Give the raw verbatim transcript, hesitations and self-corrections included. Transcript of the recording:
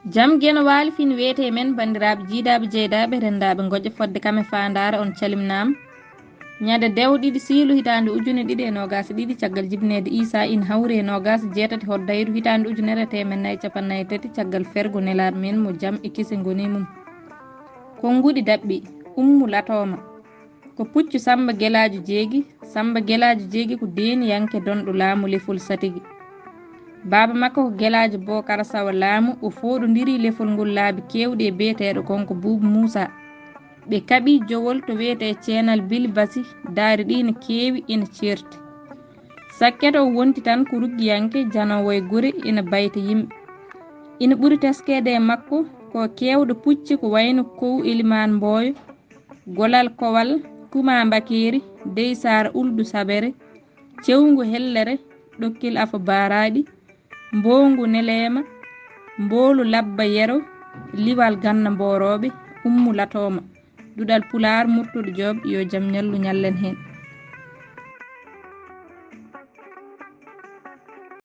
Jam geno waali fin weete men, banndiraaɓe, jiidaaɓe, jeydaaɓe, renndaaɓe ngoƴe fodde kam e faandaare, on calimnaama. Ñande dew ɗiɗi siilu hitaande ujune ɗiɗi e noogaas e ɗiɗi, caggal jibneede Iisaa ina hawri e noogaas e jeetati hoddayru hitaande ujunere e teemen nayi e capanɗe nayi e tati, caggal fergo nelaaɗo men mo jam e kise ngoni mum. Konnguɗi daɓɓi, Ummu latooma. Ko puccu Sammba Gelaajo Jeegi. Sammba Gelaajo Jeegi ko deeniyanke donɗo laamu lefol Satigi. Baaba makko ko Gelaajo Bookara Sawa laamu, o fooɗondiri lefol ngol laabi keewɗi e beeteeɗo kon ko Buubu Muusaa. Ɓe kaɓi jowol to wiyetee Ceenal Bili Basi, daari ɗi ina keewi, ina ceerti. Sakkete o wonti tan ko ruggiyanke, janoowo e gure, ina bayta yimɓe. Ina ɓuri teskeede e makko ko keewɗo pucci ko wayno Kow Elimaan Mbooyo, Golal Kowal, Kumaa Mbakeeri, Dey Saar Uldu Sabere, Cewngu Hellere, Ɗokkil Afo Baaraaɗi, Mbowngu Neleema, Mboolu Labba Yero, Liwal Ganna Mboorooɓe, Ummu Latooma. Duɗal Pulaar, Murtuɗo Joob, yo jam ñallu ñallen heen.